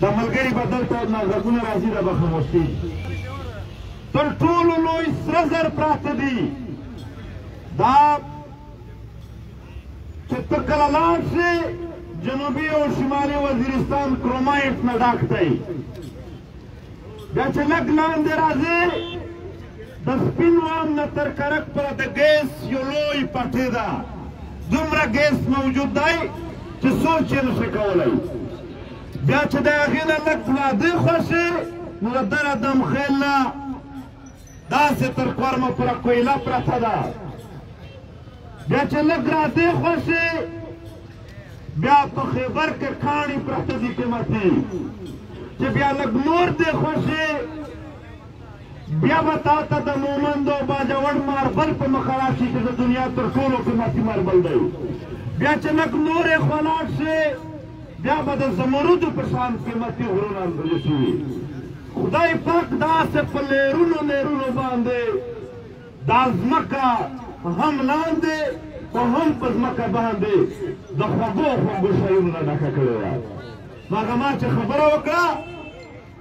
د ملګري به دلته غږونه راځي، دا به خاموش کېږي. تر ټولو لوی سره زر پراته دي. دا چې ته کله لاړ شې، جنوبي او شمالي وزیرستان کرومایټ نه ډک دی. بیا چې لږ لاندې راځې، د سپین وام نه تر کرک پره د ګیس یو لوی پټی ده. دومره ګیس موجود دی چې سوچ یې نشي کولی. بیا چې د هغې نه لږ لا شې، نو د دره دمخېل نه داسې تر کورمه پوره کویله پرته ده. بیا چې لږ را دېخوا شې، بیا په خیبر کې کاڼي پراته دي قیمتي. چې بیا لږ نور دېخوا شې، بیا به تا ته د مومند او باجوړ ماربل په مخه راشي چې د دنیا تر ټولو قیمتي ماربل دی. بیا چې لږ نور اخوا لاړ شې، بیا به د زمردو په شان قیمتي غرونه وي. خدای پاک داسې په لیرونو لیرونو باندې دا ځمکه هم لاندې او هم په ځمکه باندې د خوږو خوږو شیونو نه ډکه کړې ده. هغه ما چې خبره وکړه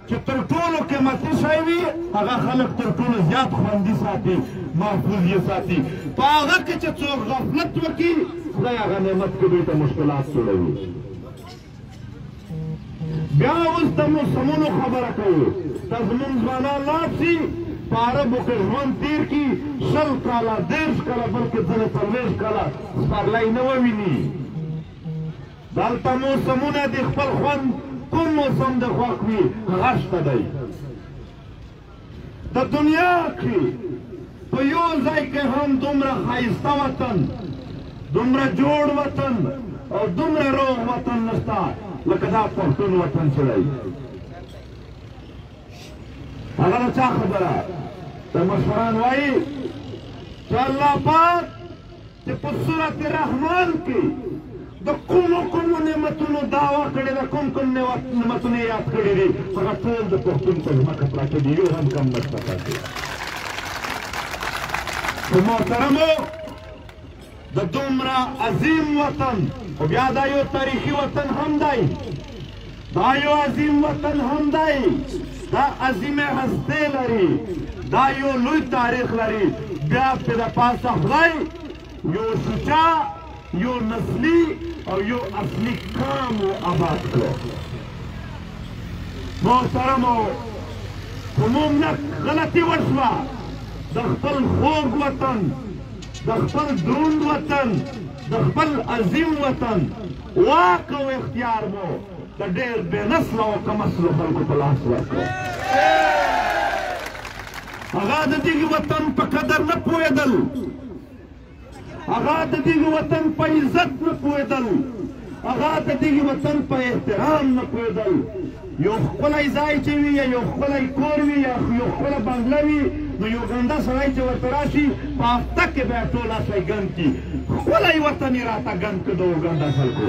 چې تر ټولو قیمتي شی وي، هغه خلک تر ټولو زیات خوندي ساتي، محفوظ یې ساتي. په هغه کې چې څوک غفلت وکړي، خدای هغه نعمت کې دوی ته مشکلات جوړوي. بیا اوس د موسمونو خبره کوو. که زمونږ ځوانان لاړ شي، په عربو کې ژوند تېر کړي، 20 کاله، 30 کاله، بلکې ځینې 40 کاله سپرلی نه وویني. دلته موسمونه د خپل خوند، کوم موسم د خوښ وي هغه شته دی. د دنیا کې په یو ځای کې هم دومره ښایسته وطن، دومره جوړ وطن او دومره روغ وطن نشته لکه دا پښتون وطن چې دی. هغه د چا خبره؟ د مشران وایي چې الله پاک چې په سورت رحمان کې د کومو کومو نعمتونو دعوه کړې ده، کوم کوم نعمتونه یې یاد کړي دي، هغه ټول د پښتون په ځمکه پراته دي، یو هم کم نشته پاتې. خو محترمو، د دومره عظیم وطن، خو بیا دا یو تاریخي وطن هم دی، دا یو عظیم وطن هم دی، دا عظیمه هستې لري، دا یو لوی تاریخ لري. بیا پرې د پاسه خدای یو سوچا، یو نسلی او یو اصلي قام و آباد کړو. محترمو، خو موږ نه غلطي وشوه، د خپل خوږ وطن، د خپل دروند وطن، د خپل عظیم وطن واک او اختیار مو د ډېر بې نسله او کم اصلو خلکو په لاس ورکړو. هغه د دغه وطن په قدر نه پوهېدل، هغه د دغه وطن په عزت نه پوهېدل، هغه د دغه وطن په احترام نه پوهېدل. یو ښکلی ځای چې وي، یا یو ښکلی کور وي، یا یو ښکله بنګله وي، نو یو ګنده سړی چې ورته راشي، په هفته کې به ټول شی ګند کړي. ښکلی وطن یې راته ګند کړ دغو ګنده خلکو.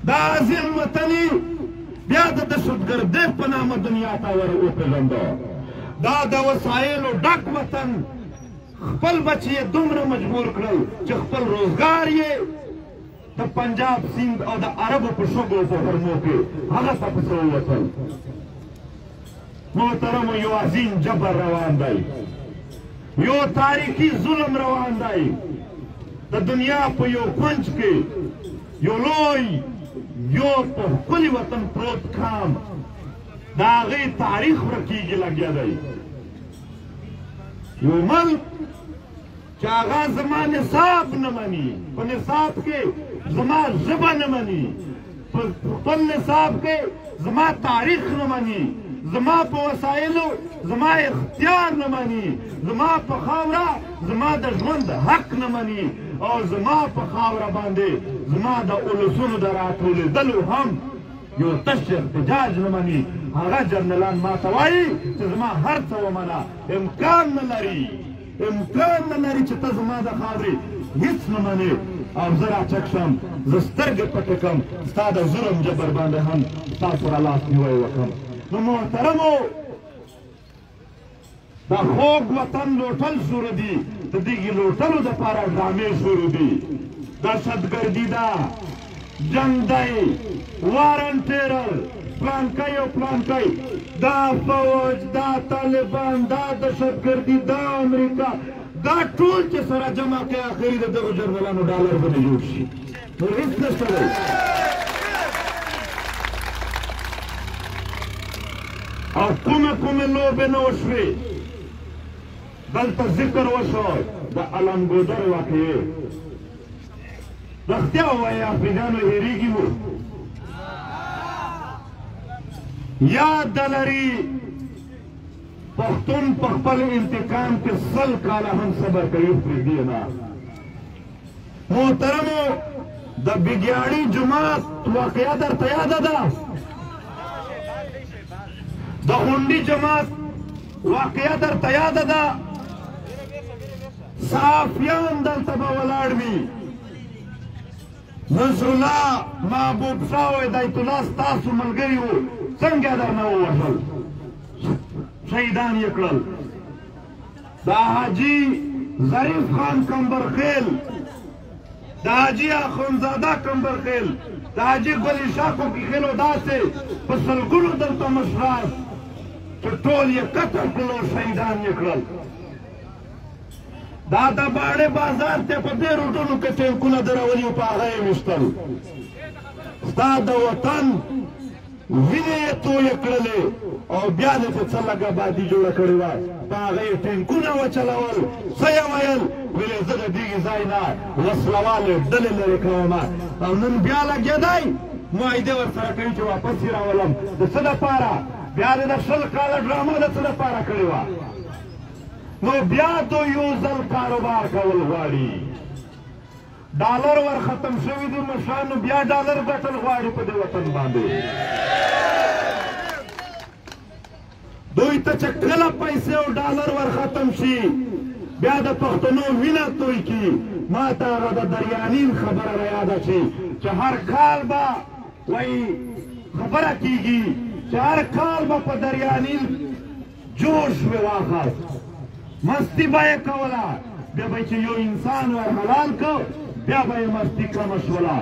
دا عظیم وطن یې بیا د دهشتګردۍ په نامه دنیا ته ور وپېژنده. دا د وسایلو ډک وطن، خپل بچي یې دومره مجبور کړل چې خپل روزګار یې د پنجاب، سیند او د عربو په شګو په خرمو کې هغه ته پسې ووتل. محترمو، یو عظیم جبر روان دی، یو تاریخي ظلم روان دی. د دنیا په یو کنج کې یو لوی، یو په ښکلي وطن پروت قام، د هغې تاریخ ورکېږي لګیا دی. یو ملک چې هغه زما نصاب نه مني، په نصاب کې زما ژبه نه مني، په خپل نصاب کې زما تاریخ نه مني، زما په وسایلو زما اختیار نه مني، زما په خاوره زما د ژوند حق نه مني، او زما په خاوره باندې زما د اولسونو د راټولېدلو هم یو تش احتجاج نه مني، هغه جنرالان ما ته وایي چې زما هر څه ومنه، امکان نه لري، امکان نه لري چې ته زما د خاورې هیڅ نه منې او زه راچک شم، زه سترګې پټې کړم، ستا د ظلم جبر باندې هم ستا سره لاس نیوی وکړم. نو محترمو، د خوږ وطن لوټل شروع دي. د دغې لوټلو دپاره ډرامې شروع دي. دهشتګردي ده، جنګ دی، وارن ټیرر، پلانکی او پلانکی، دا فوج، دا طالبان، دا دهشتګردي، دا امریکا، دا ټول چې سره جمع کړي اخري د دغو جنرالانو ډالر به نه جوړ شي، نور هېڅ نشته دی. او کومې کومې لوبې نه وشوې. دلته ذکر وشو د علمګودر واقعې. رښتیا ووایئ افریدانو هېرېږي مو؟ یاد لري پښتون په خپل انتقام کې 100 کاله هم صبر کوي، پرېږدي نه. محترمو، د بګیاړي جومات واقعه درته یاده ده؟ د غونډي جماعت واقعه درته یاده ده؟ صحافیان دلته به ولاړ وي، نصرالله محبوب شاه او هدایت الله ستاسو ملګري وو، څنګه درنه ووژل، شهیدان یې کړل. د حاجي ظریف خان کمبرخیل، د حاجي اخوندزاده کمبرخیل، د حاجي ګل شاه کوکیخیل او داسې په سلګونو دلته مشران چې ټول یې قتل کړل او شهیدان یې کړل. دا د باړې بازار ته په دې روټونو کې ټانکونه درولي او په هغه یې ویشتل. ستا د وطن وینې یې تویې کړلې او بیا دې په څه لږه آبادي جوړه کړې وه، په هغه یې ټانکونه وچلول. څه یې ویل؟ ویلې زه د دې ځای نه وسلوالې ډلې لرې کوم. او نن بیا لګیا دی معاهدې ورسره کوي چې واپس یې راولم. د څه دپاره؟ بیا دې د 20 کاله ډرامه د څه دپاره کړې وه؟ نو بیا دوی یو ځل کاروبار کول غواړي. ډالر ور ختم شوي دي مشرانو، بیا ډالر ګټل غواړي په دې وطن باندې. دوی ته چې کله پیسې او ډالر ور ختم شي بیا د پښتنو وینه توی کړي. ما ته هغه د دریانین خبره را یاده شي چې هر کال به وایي خبره کیږي چې هر کال به په دریانین جوش به واخست، مستي به یې کوله، بیا به چې یو انسان ور حلال کړ بیا به یې مستي کمه شوله.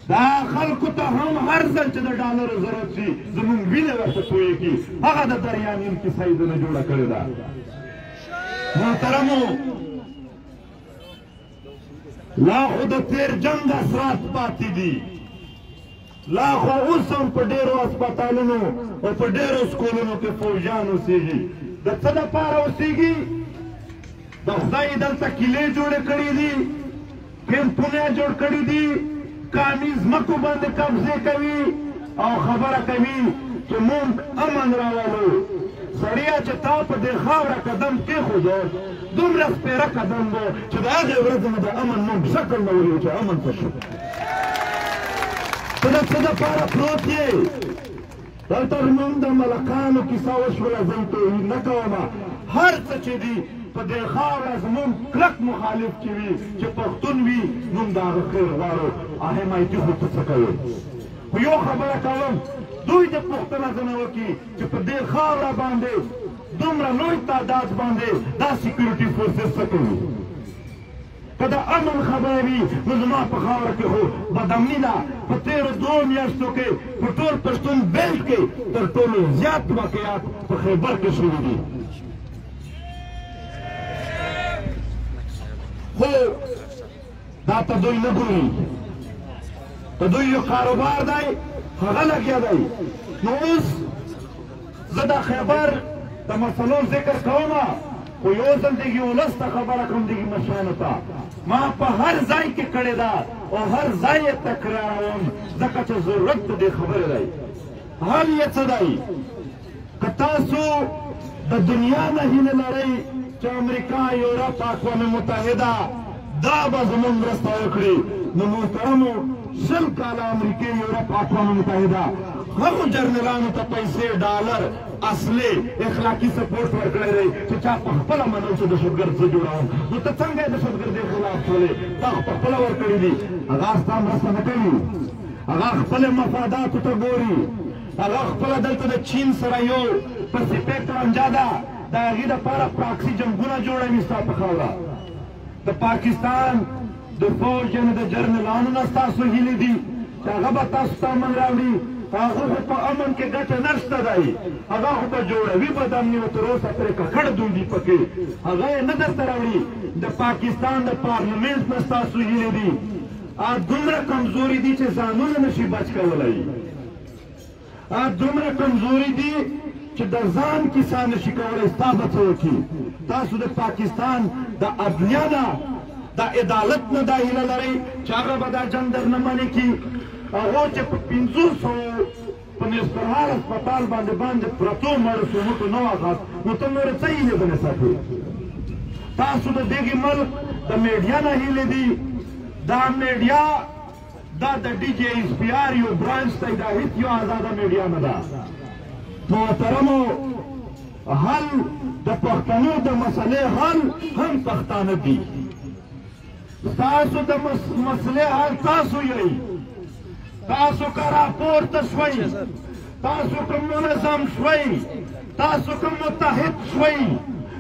دا خلکو ته هم هر ځل چې د ډالرو ضرورت شي زمونږ وینه ورته تویې کړي. هغه د دریانین کیسه یې دنه جوړه کړې ده. محترمو، لا خو د تېر جنګ اثرات پاتې دي، لا خو اوس هم په ډېرو هسپتالونو او په ډېرو سکولونو کې فوجیان اوسېږي. د څه دپاره اوسېږي؟ د خدای دلته قلعې جوړې کړې دي، کیمپونه جوړ کړي دي، قامي ځمکو باندې قبضې کوي او خبره کوي چې مونږ امن راولو. سړیه چې تا په دې خاوره قدم کېښودو، دومره سپېره قدم و چې د هغې ورځې نه د امن مونږ شکل نه ولېو چې امن څه شو. ته د څه دپاره پروت یې؟ دلته زمونږ د ملکانو کیسه وشوله، زه یې توهین نه کوم. هر څه چې دي په دې خاوره زمونږ کلک مخالف چې وي، چې پښتون وي، مونږ د هغه خیر غواړو. حمایتي خو ته څه کوې؟ خو یو خبره کوم، دوی د پوښتنه ځنه وکړي چې په دې خاوره باندې دومره لوی تعداد باندې دا سیکورټي فورسز څه کوي؟ که د امن خبره وي نو زما په خاوره کې خو بدامني ده. په تېرو 2 میاشتو کې په ټول پښتون بیلټ کې تر ټولو زیات واقعات په خیبر کې شوي دي. خو دا ته دوی نه ګوري، د دوی یو کاروبار دی، هغه لګیا دی. نو اوس زه د خیبر د مسلو ذکر کوم، خو یو ځل دغې ولس ته خبره کوم، دغې مشرانو ته. ما په هر ځای کې کړې ده او هر ځای یې تکراروم، ځکه چې ضرورت د دې خبرې دی. حل یې څه دی؟ که تاسو د دنیا نه هیله لرئ چې امریکا، یورپ، اقوام متحده دا به زموږ مرسته وکړي، نو محترمو 20 کاله امریکې، یورپ، اقوام متحده هغو جرنلانو ته پیسې، ډالر، اصلي اخلاقي سپورټ ورکړی دی چې چا په خپله منل چې دهشتګرد زه جوړوم. نو ته څنګه یې دهشتګردۍ خلاف شولې؟ تا خو په خپله ورکړي دي. هغه ستا مرسته نه کوي، هغه خپل مفاداتو ته ګوري. هغه خپله دلته د چین سره یو په سیپیک لانجه ده، د هغې دپاره پراکسي جنګونه جوړوي ستا په خاوره. د پاکستان د فوج یعنې د جرنلانو نه ستاسو هیلې دي چې هغه به تاسو ته امن راوړي. هغه خو په امن کې ګټه نشته دی، هغه خو به جوړوي بدامني او تر اوسه پرې ککړ دوی دي پکې، هغه یې نه درته راوړي. د پاکستان د پارلمنټ نه ستاسو هیلې دي. دومره کمزوري دي چې ځانونه نشي بچ کولی، دومره کمزوري دي چې د ځان کیسه نشي کولی، ستا به څه وکړي؟ تاسو د پاکستان د عدلیه نه، د عدالت نه دا هیله لرئ چې هغه به دا جنګ درنه منې کړي. هغو چې په 500 په نسترهال هسپتال باندې پرتو مړو سومټو نه واخست، نو ته نورې څه هیلې به نه ساتې؟ تاسو د دغې ملک د میډیا نه هیلې دي. دا میډیا دا د ډي جي ایس پي آر یو برانچ دی، دا هیڅ یو آزاده میډیا نه ده. محترمو، حل د پښتنو د مسلې حل هم پښتانه دي. ستاسو د مسلې حل تاسو یئ. تاسو که راپورته شوئ، تاسو که منظم شوئ، تاسو که متحد شوئ،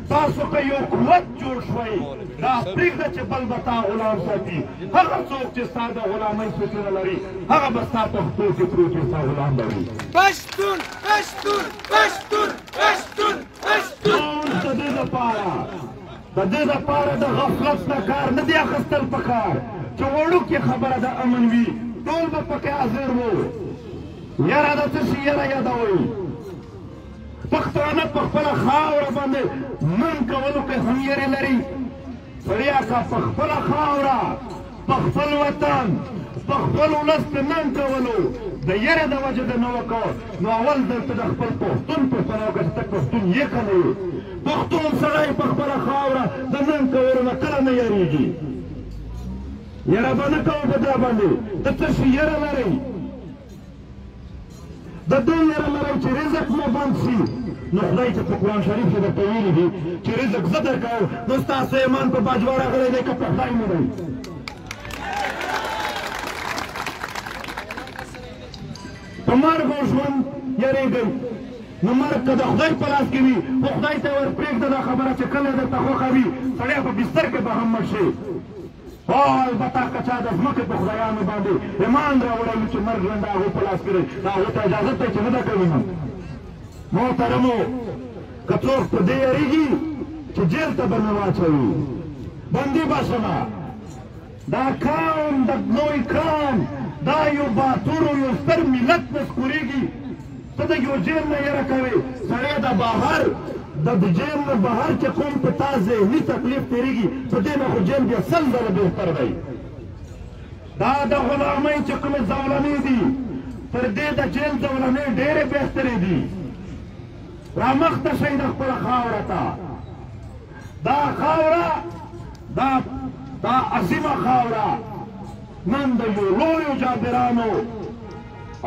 تاسو که یو قوت جوړ شوئ، دا پرېږده چې بل به تا غلام ساتي. هغه څوک چې ستا د غلامۍ سوچونه لري، هغه به ستا په خپو کې پروت وي، ستا غلام به وي. پښتون پښتون پښتون پښتون پښتون. د دې دپاره د غفلت نه کار نه دی اخیستل پکار چې وړوکې خبره د امن وي، ټول به پکې حاضر وو. یاره د څه شي یاره یادوئ؟ پښتانه په خپله خاوره باندې نن کولو کې هم یرې لري. سړیا که په خپله خاوره، په خپل وطن، په خپل ولس کې نن کولو د یرې د وجې د نه وکړو، نو اول دلته د خپل پښتون پښتنه وکړه چې ته پښتون یې که نه یې. پښتون سړی په خپله خاوره د نن کولو نه کله نه یریږي. یره به نه کوو په دا باندې. د څه شي یره لرئ؟ د دې یره لرئ چې رزق مو بند شي. نو خدای چې په قرآن شریف کې درته ویلي دي چې رزق زه درکوم، نو ستاسو ایمان په باجوه راغلی دی که په خدای مو دی؟ په مرګ او ژوند یریږئ. نو مرګ که د خدای په لاس کې وي، خو خدای ته ورپرېږده دا خبره چې کله درته خوښه وي، سړی په بستر کې به هم مړ شي. او البته که چا د ځمکې په خدایانو باندې ایمان راوړی وي چې مرګ ژوند د هغو په لاس کې دی، د هغو ته اجازه دی چې نه ده کوي. نو محترمو، که څوک په دې یریږي چې جیل ته به مې واچوي، بندي به شمه، دا قوم د لوی قوم، دا یو باتور او یو ستر ملت نسکورېږي، ته د یو جیل نه یره کوې. سړی د بهر د جیل نه بهر چې کوم په تا ذهني تکلیف تېرېږي، په دې نه خو جیل بیا 100 ځله بهتر دی. دا د غلامۍ چې کومې زولنې دي، تر دې د جیل زولنې ډېرې بهترې دي. رامخته شئ د خپله خاوره ته. دا خاوره، دا عظیمه خاوره نن د یو لویو جابرانو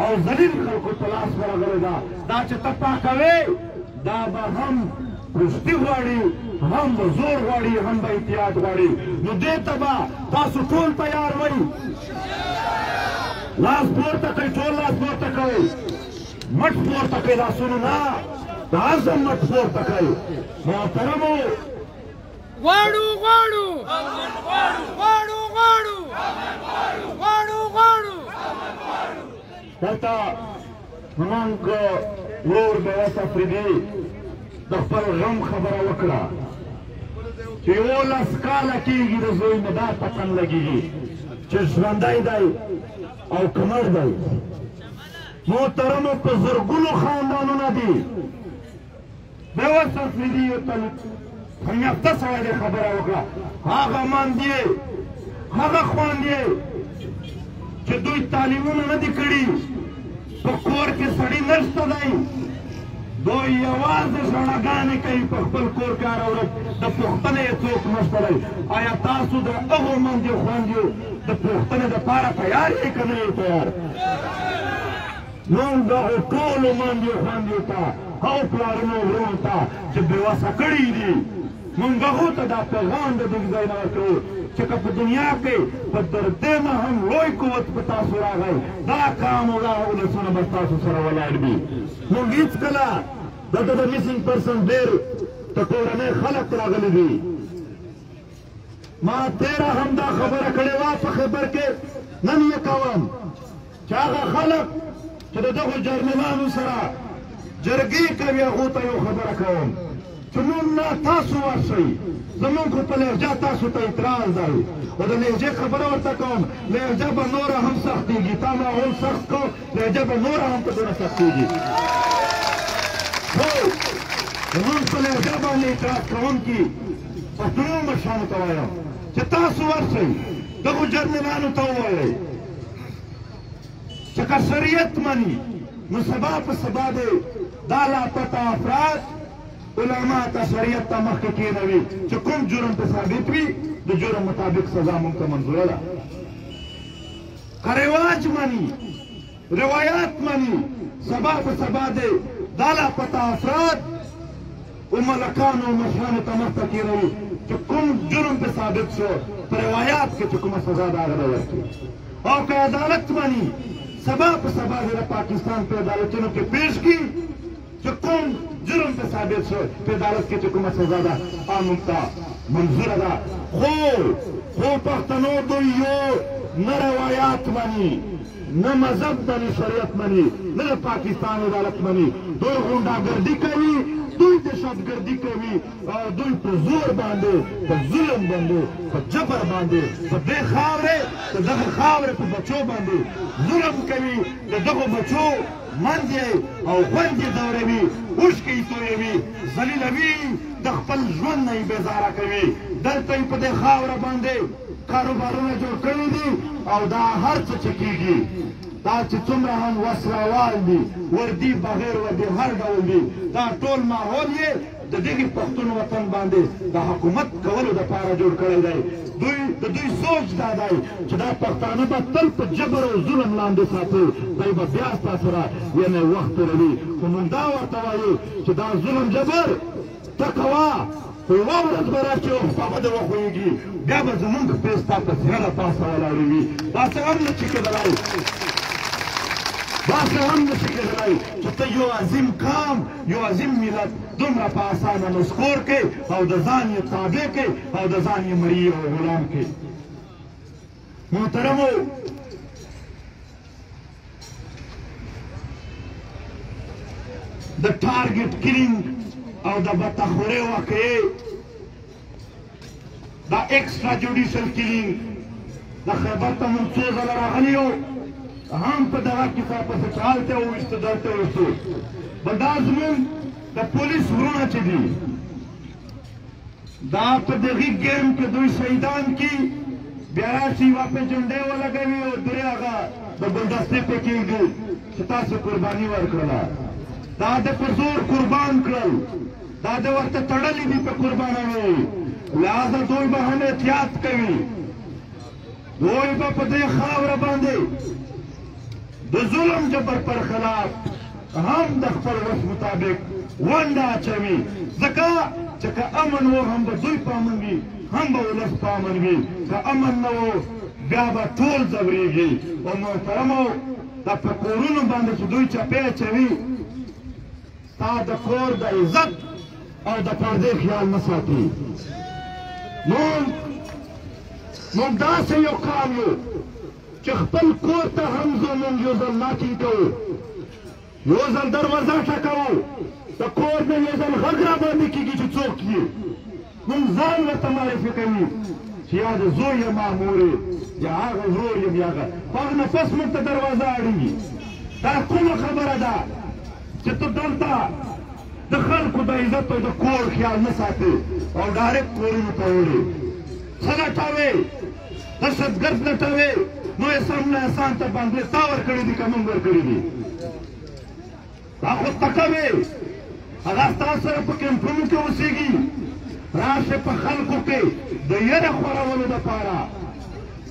او ذلیل خلکو په لاس ورغلې ده. دا چې ته پاکوې، دا به هم کشتي غواړي، هم به زور غواړي، هم به احتیاط غواړي. نو دې ته به تاسو ټول تیار وئ. لاس پورته کړئ، ټول لاس پورته کړئ، مټ پورته کړئ، لاسونو نه، د عزم مټ پورته کړئ. محترمو، غواړو غواړو غواړو غواړو غواړو غواړو. دلته زمونږ ورور بېوس افریدي د خپل غم خبره وکړه چې 11 کاله کېږي د زوی مې دا پتن لګېږي چې ژوندی دی او که مړ دی. محترمو، په زرګونو خاندانونه دي. بېوس افریدي یو تل یافته سړی دی، خبره وکړه. هغه ماندې، هغه خوندې چې دوی تعلیمونه نه دي کړي، په کور کې سړی نشته دی، دوی یوازې ژړاګانې کوي په خپل کور کې هره ورځ، د پوښتنې یې څوک نشته دی. آیا تاسو د هغو مندیو خوندیو د پوښتنې دپاره تیار یئ که نه یئ تیار؟ موږ دغو ټولو مندیو خوندیو ته، هغو پلارونو وروڼو ته چې بېوسه کړي دي، موږ هغو ته دا پیغام د دې ځای نه ورکوو چې که په دنیا کې په تر دې نه هم لوی قوت په تاسو راغی، دا قام او دا ولسونه به ستاسو سره ولاړ وي. موږ هېڅکله دلته د میسنګ پرسن ډېر د کورنۍ خلک راغلي دي. ما تیره هم دا خبره کړې وه په خیبر کې، نن یې کوم چې هغه خلک چې د دغو جرنلانو سره جرګې کوي، هغو ته یو خبره کوم چې مونږ نه تاسو ورشئ، زمونږ خو په لهجه تاسو ته اعتراض دی، او د لهجې خبره ورته کوم، لهجه به نوره هم سختېږي. تا ماحول سخت کو، لهجه به نوره هم په دونه سختېږي. خو زمونږ په لهجه باندې اعتراض کوونکي پښتنو مشرانو ته وایم چې تاسو ورشئ، دغو جرنلانو ته ووایئ چې که شریعت مني نو سبا په سبا دی دا لاپته افراد علما ته شریعت ته مخکې کېنوي چې کوم جرم په ثابت وي، د جرم مطابق سزا مونږ ته منظوره ده. که رواج مني، روایات مني، سبا په سبا دی دا لاپته افراد او ملکانو او مشرانو ته مخته کېنوي چې کوم جرم په ثابت شو، په روایات کې چې کومه سزا ده هغه به ورکړي. او که عدالت مني، سبا په سبا دې د پاکستان په عدالتونو کې پیش کړي چې کوم جرم په ثابت شو، په عدالت کې چې کومه سزا ده هغه موږ ته منظوره ده. خو پښتنو دوی یو نه روایات مني، نه مذهب مني، شریعت مني، نه د پاکستان عدالت مني. دوی غونډاګردي کوي، دوی دهشتګردي کوي، او دوی په زور باندې، په ظلم باندې، په جبر باندې، په دې خاورې، د دغه خاورې په بچو باندې ظلم کوي، د دغو بچو مندې او خوندې ځوروي، اوښکې یې تویوي، ذلیلوي، د خپل ژوند نه یې بېزاره کوي. دلته یې په دې خاوره باندې کاروبارونه جوړ کړي دي، او دا هر څه چې کېږي، دا چې څومره هم وسلهوال دي، وردي بغیر وردي هر ډول دي، دا ټول ماحول یې د دغې پښتون وطن باندې د حکومت کولو دپاره جوړ کړی دی. د دوی سوچ دا دی چې دا پښتانه به تل په جبر او ظلم لاندې ساتي، دوی به بیا ستا سره یعنې وخت تېروي. خو موږ دا ورته وایو چې دا ظلم جبر ته کوه، خو یوه ورځ به راشي او خپه به دې وښویېږي، بیا به زمونږ خپې ستا په سینه د پاسه ولاړې وي. داسې هم نه شي کېدلی، داسې هم نه شي کېدلی چې ته یو عظیم قام، یو عظیم ملت دومره په اسانه نسکور کړې او د ځان یې تابع کړې او د ځان یې مریي او غلام کړې. محترمو، د ټارګټ کلینګ او د بتخورې واقعې، د ایکسټرا جوډیشل کلینګ، د خیبر ته موږ څو ځله راغلي یو، هم په دغه کیسه پسې چې هلته وویشتو دلته وویشتو. بل دا زموږ د پولیس وروڼه چې دي، دا په دغې ګیم کې دوی شهیدان کړي، بیا راشي یوه پې جنډۍ ولګوي او درې هغه د ګلدستې پې کېږدي چې تاسو قرباني ورکړله. دا د په زور قربان کړل، دا د ورته تړلي دي په قربانوي. لہذا دوی به هم احتیاط کوي، دوی به په دې خاوره باندې د ظلم جبر پر خلاف هم د خپل وس مطابق ونډه اچوي، ځکه چې که امن و هم به دوی په امن وي، هم به ولس په امن وي، که امن نه و بیا به ټول ځورېږي. او محترمو، دا په کورونو باندې چې دوی چپې اچوي، ستا د کور د عزت او د پردې خیال نه ساتي. موږ داسې یو قام یو چې خپل کور ته هم ځو، موږ یو ځل ناکینګ کوو، یو ځل دروازه ټکوو، د کور نه یو ځل غږ را باندې کېږي چې څوک یې، موږ ځان ورته معرفي کوي چې یا د زوی یم مامور یا هغه ورور یم یا هغه، خو هغه نه پس موږ ته دروازه اړوي. دا کومه خبره ده چې ته دلته د خلکو د عزت او د کور خیال نه ساتې او ډایرکټ کورونو ته وړې؟ څه لټوې؟ دهشتګرد لټوې؟ نو احسان نه احسان ته باندې تا ورکړي دي که موږ ورکړي دي؟ دا خو تکوې، هغه ستا سره په کمپونو کې اوسېږي، راشه په خلکو کې د یره خورولو دپاره،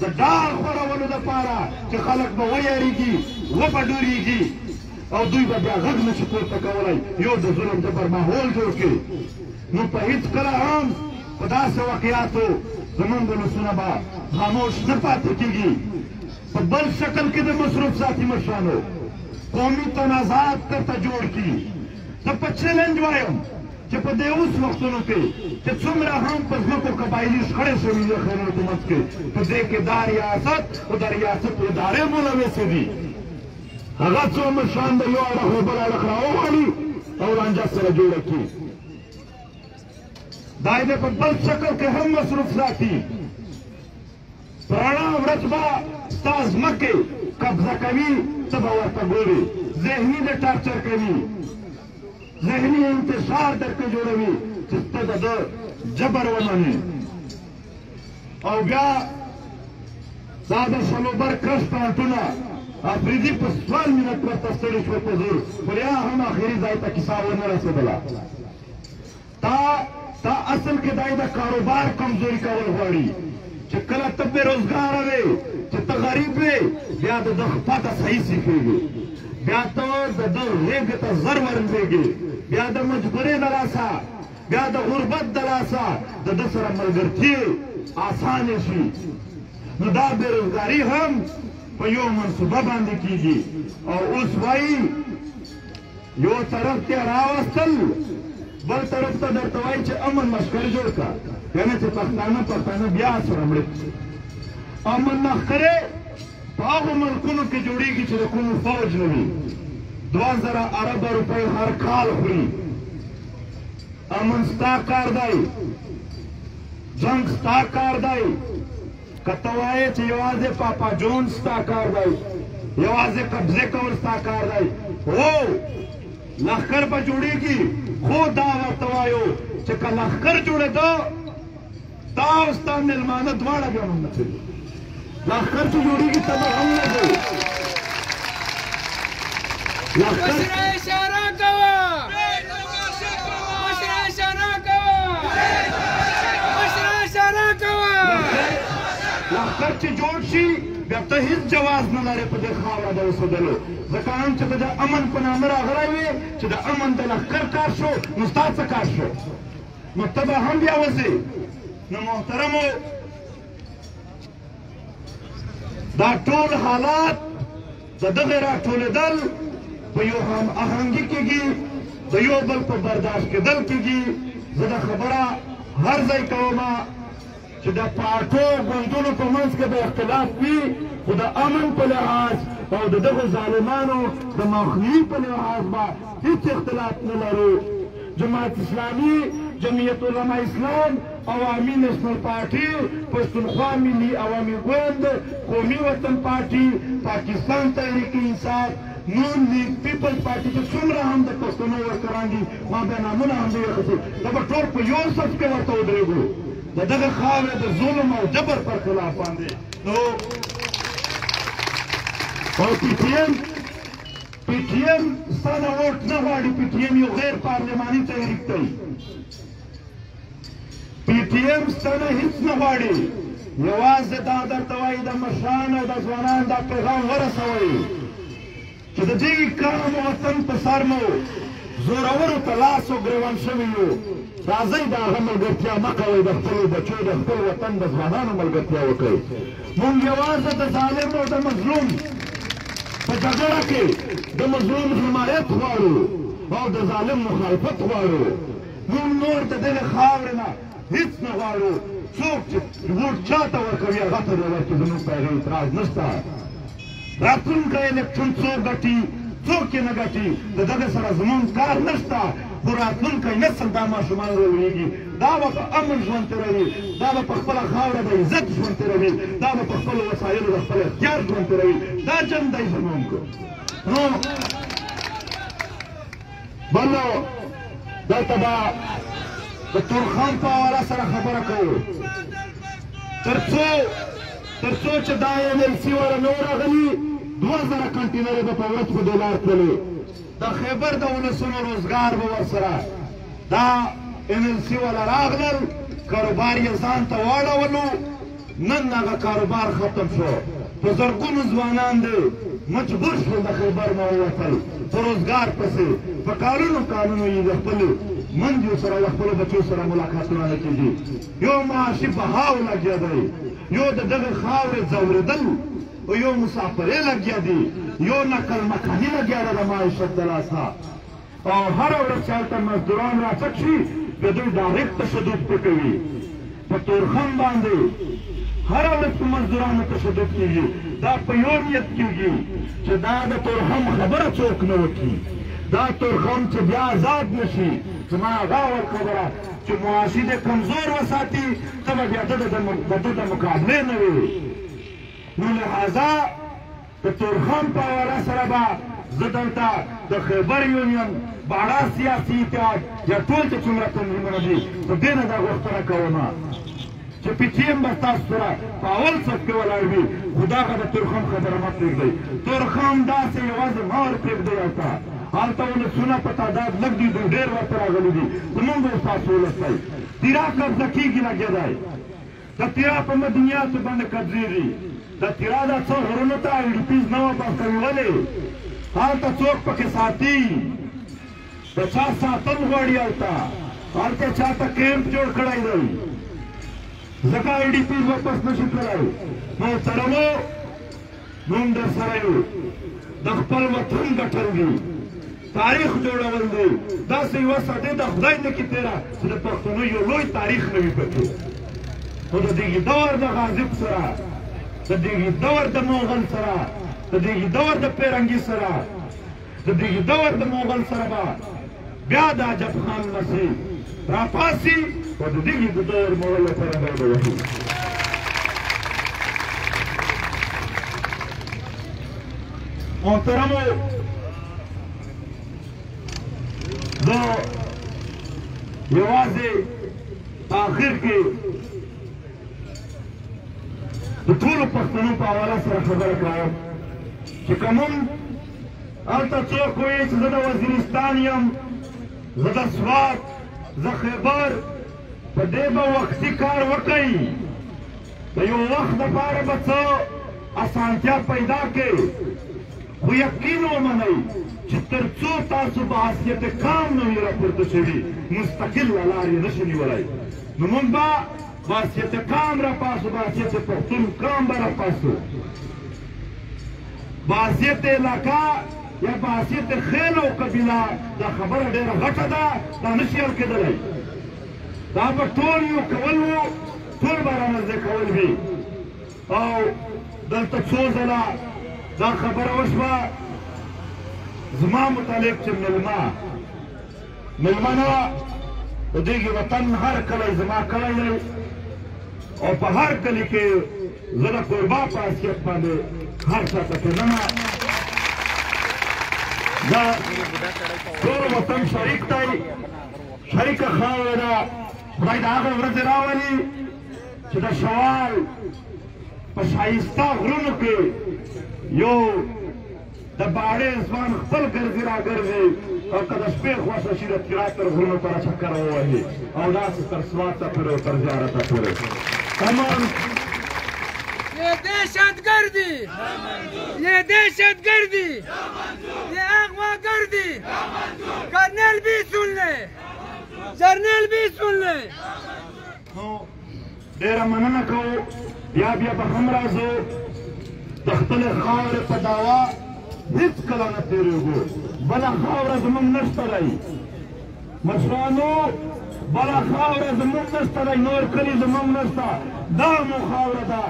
د ډار خورولو دپاره چې خلک به ویریږي، وبه ډورېږي او دوی به بیا غږ نه شي پورته کولی، یو د ظلم جبر ماحول جوړ کړي. نو په هېڅ کله هم په داسې واقعاتو زمونږ ولسونه به خاموش نه پاتې کېږي. په بل شکل کې د مصروف ساتي مشرانو قومي تنازعات درته جوړ کړي. زه په چیلنج وایم، چې په دې اوس وختونو کې چې څومره هم په ځمکو قبایلي شخړې شوي دي خیرونو په منځ کې، په دې کې دا ریاست او د ریاست ادارې ملوثې دي. هغه څو مشران د یو اړخ او بل اړخ راوغواړي او لانجه سره جوړه کړي. دا یې په بل شکل کې هم مصروف ساتي. په رڼا ورځ به ستا ځمکې قبضه کوي، ته به ورته ګورې، ذهني د ټارچر کوي، ذهني انتشار درته جوړوي چې ته د ده جبر ومنې. او بیا دا د شلوبر کرش پلانټونه افریدي په سوال منت ورته ستړي شو په زور، خو بیا هم اخري ځای ته کیسه ونه رسېدله. تا اصل کې دا د کاروبار کمزوري کول غواړي چې کله ته بېروزګاره وې، چې ته غریب وې، بیا د ده خپه ته صحیح سیخېږي، بیا ته د ده غېږې ته زر ورلوېږې، بیا د مجبورۍ د لاسه، بیا د غربت د لاسه د ده سره ملګرتیا اسانه شي. نو دا بېروزګاري هم په یو منصوبه باندې کېږي. او اوس وایي یو طرف ته راوستل، بل طرف ته درته وایي چې امن لښکر جوړ کړه، یعنې چې پښتانه بیا سره مړه کړي. امن لښکرې په هغو ملکونو کې جوړېږي چې د کوم فوج نه وي. 2000 اربه روپۍ هر کال خوري. امن ستا کار دی، جنګ ستا کار دی. که ته وایې چې یوازې پاپا جون ستا کار دی، یوازې قبضې کول ستا کار دی، هو لښکر به جوړېږي، خو دا ورته وایو چې که لښکر جوړېده تا او ستا مېلمانه دواړه بیا هم نه ځي. لښکر چې جوړېږي ته به هم نه ځې. مشره اشاره کوه، مشره اشاره کوه، مشره اشاره کوه. لښکر چې جوړ شي بیا ته هېڅ جواز نه لرې په دې خاوره د اوسېدلو، ځکه هم چې ته د امن په نامه راغلی وې، چې د امن د لښکر کار شو نو ستا څه کار شو؟ نو ته به هم بیا وځې. نو محترمو، دا ټول حالات د دغې راټولېدل په یو هم اهنګي کېږي، د یو بل په برداشت کېدل کېږي. زه دا خبره هر ځای کوم چې د پارټو ګوندونو په منځ کې به اختلاف وي، خو د امن په لحاظ او د دغو ظالمانو د مخنیوي په لحاظ به هېڅ اختلاف نه لرو. جماعت اسلامي، جمعیت علماء اسلام، عوامي نېشنل پارټي، پښتونخوا ملي عوامي ګوند، قومي وطن پارټي، پاکستان تحریک انصاف، نون لیګ، پیپلز پارټي چې څومره هم د پښتنو ورکران دي، ما بیا نامونه هم نه اخیستي، دا به ټول په یو صف کې ورته ودرېږو د دغه خاورې د ظلم او جبر پر خلاف باندې. نو او پي ټي ایم ستا نه ووټ نه غواړي. پي ټي ایم یو غیر پارلماني تحریک دی. پي ټي ایم ستا نه هېڅ نه غواړي، یوازې دا درته وایي د مشران او د ځوانان دا پیغام ورسوئ چې د دې قام وطن په سر مو زورورو ته لاس او ګرېوان شوي یو. راځئ د هغه ملګرتیا مه کوئ، د خپلو بچو، د خپل وطن د ځوانانو ملګرتیا وکړئ. مونږ یوازې د ظالم او د مظلوم په جګړه کې د مظلوم حمایت غواړو او د ظالم مخالفت غواړو. مونږ نور د دغې خاورې نه هېڅ نه غواړو. څوک چې ووټ چا ته ورکوي هغه ته دې ورکړي، زموږ په هغې اعتراض نشته. راتلونکی الیکشن څوک ګټي څوک یې نه ګټي د دغه سره زموږ کار نشته، خو راتلونکی نسل دا ماشومان راولېږي، دا به په امن ژوند تېروي، دا به په خپله خاوره د عزت ژوند تېروي، دا به په خپلو وسایلو د خپل اختیار ژوند تېروي. دا جنګ دی زموږ. نو بل دلته به د تورخم په حواله سره خبره کوو. تر څو چې دا این ایل سي والا نه راغلي، 2000 کنټینرې به په ورځ په دې لار تللې، د خیبر د ولسونو روزګار به ورسره. دا این ایل سي والا راغلل، کاروبار یې ځان ته واړولو، نن هغه کاروبار ختم شو. په زرګونو ځوانان دي مجبور شول د خیبر نه ووتل په روزګار پسې، په کالونو کالونو یې د خپلو مندیو سره د خپلو بچو سره ملاقاتونه نه کېږي. یو معاشي بهاو لګیا دی، یو د دغې خاورې ځورېدل، یو مسافرې لګیا دي، یو نقل مکاني لګیا ده د معیشت د لاسه. او هره ورځ چې هلته مزدوران راڅک شي د دوی ډایرکټ تشدد پرې کوي. په تورخم باندې هره ورځ په مزدورانو تشدد کېږي. دا په یو نیت کېږي چې دا د تورخم خبره څوک نه وکړي، دا تورخم چې بیا ازاد نه شي. زما هغه اول خبره چې معاشي دې کمزور وساتي، ته به بیا د ده د مقابلې نه وي. نو لهذا د تورخم په حواله سره به زه دلته د خیبر یونین، باړه سیاسي اتحاد یا ټول چې څومره تنظیمونه دي د دې نه دا غوښتنه کوم چې پي ټي ایم به ستاسو سره په اول صف کې ولاړ وي، خو دغه د تورخم خبره مه پرېږدئ. تورخم داسې یوازې مه ورپرېږدئ. هلته ولسونه په تعداد لږ دي، دوی ډېر ورته راغلي دي. زمونږ او ستاسو ولس دی. تیرا قبضه کېږي لګیا دی، د تیرا په مدنیاتو باندې قبضې دي. د تیرا دا څو غرونو ته آی ډي پیز نه واپس کوي، ولې؟ هلته څوک پکې ساتي، د چا ساتل غواړي. هلته چا ته کیمپ جوړ کړی دی، ځکه آی ډي پیز واپس نه شي کړی. محترمو، مونږ در سره یو، د خپل وطن ګټل دي، تاریخ جوړول دي. داسې یوه صدۍ د خدای نه کي تېره چې د پښتنو یو لوی تاریخ نه وي پکې. نو د دغې دور د غاضب سره، د دغې دور د مغل سره، د دغې دور د پیرنګي سره، د دغې دور د مغل سره به بیا د عجب خان مسیح راپاسي او د دغې د دور مغل سره به وهي. محترمو، زه یوازې په آخر کې د ټولو پښتنو په حواله سره خبره کوم چې که مونږ هلته څوک وایي چې زه د وزیرستان یم، زه د سوات، زه خیبر، په دې به وختي کار وکړئ. د یو وخت دپاره به څه اسانتیا پیدا کړئ، خو یقین ومنئ چې تر څو تاسو به حیثیت قام نه وي راپورته شوي، مستقل لار یې نه شي نیولی. نو موږ به بحثیت قام راپاسو، بحثیت پښتون قام به راپاسو، بحثیت علاقه یا بحثیت خیل او قبیله دا خبره ډېره غټه ده، دا نه شي حل کېدلی. دا به ټول یو کول وو، ټول به رانږدې کول وي. او دلته څو ځله دا خبره وشوه زما متعلق چې مېلمه نه د دغې وطن هر کلی زما کلی دی، او په هر کلي کې زه د کوربه په حیثیت باندې هر چا ته کښېنمه. دا ټول وطن شریک دی، شریکه خاوره ده. خدای د هغه ورځې راولي چې د شوال په ښایسته غرونو کې یو د باړې ځوان خپل ګرځي راګرځي، او که د شپې خوښه شي د تیرا تر غرونو پره چکر ووهي، او داسې تر سواته پورې او تر زیارته پورې. تمام. یہ دہشت گردی، یہ دہشت گردی، یہ اغوا گردی، کرنل بھی سن لے، جرنل بھی سن لے. نو ډېره مننه کوو. بیا بیا به هم راځو. د خپلې خاورې په دعوا هېڅکله نه تېرېږو. بله خاوره زموږ نشته دی مشرانو، بله خاوره زموږ نشته دی، نور کلي زموږ نشته. دا مو خاوره ده،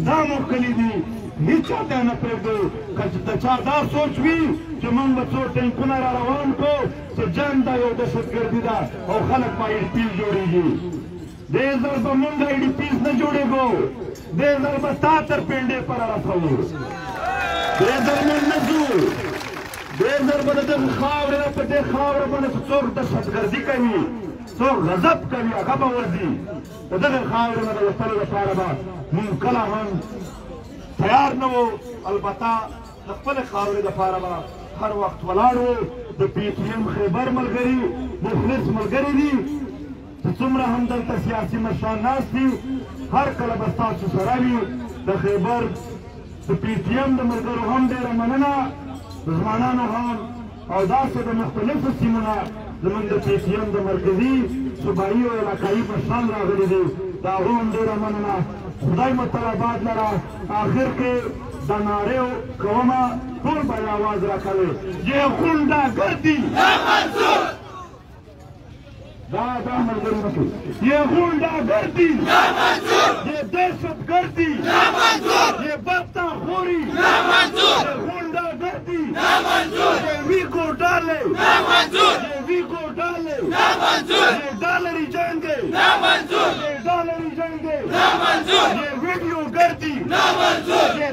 دا مو کلي دي، هېچا ته یې نه پرېږدو. که د چا دا سوچ وي چې موږ به څو ټینکونه را روان کړو چې جنګ ده، یو دهشتګردي ده او خلک په آی ډي پیز جوړېږي، دې ځل به موږ آی ډي پیز نه جوړېږو، دې ځل به تا تر پنډې پره رسوو. دې ځل موږ نه ځو، دې ځل به د دغې خاورې نه په دې خاوره باندې چې څوک دهشتګردي کوي، څوک غضب کوي، هغه به ورځي. د دغې خاورې نه د وتلو لپاره به موږ کله هم تیار نه وو، البته د خپلې خاورې لپاره به هر وخت ولاړ وو. د پي ټي ایم خیبر ملګري مخلص ملګري دي چې څومره هم دلته سیاسي مشران ناست دي، هر کله به ستاسو سره وي. د خیبر د پي ټي ایم د ملګرو هم ډېره مننه، د ځوانانو هم، او داسې د مختلفو سیمو نه زموږ د پي ټي ایم د مرکزي، صوبایي او علاقایي مشران راغلي دي، د هغو هم ډېره مننه. خدای مو تل اباد لره. آخر کې د نعرې کومه، ټول به یې اواز راکوي. یې غونډه ګردي، دا دا ملګري وکړي. یې غونډه ګردي، یې دهشت ګردي، یې بتا خوری، یې غونډه ګردي، یې ویکو ډالے، یې ویکو ډالے، یې ډالری جنگ، یہ ڈالری جنگ، یہ ویڈیو گردی، یہ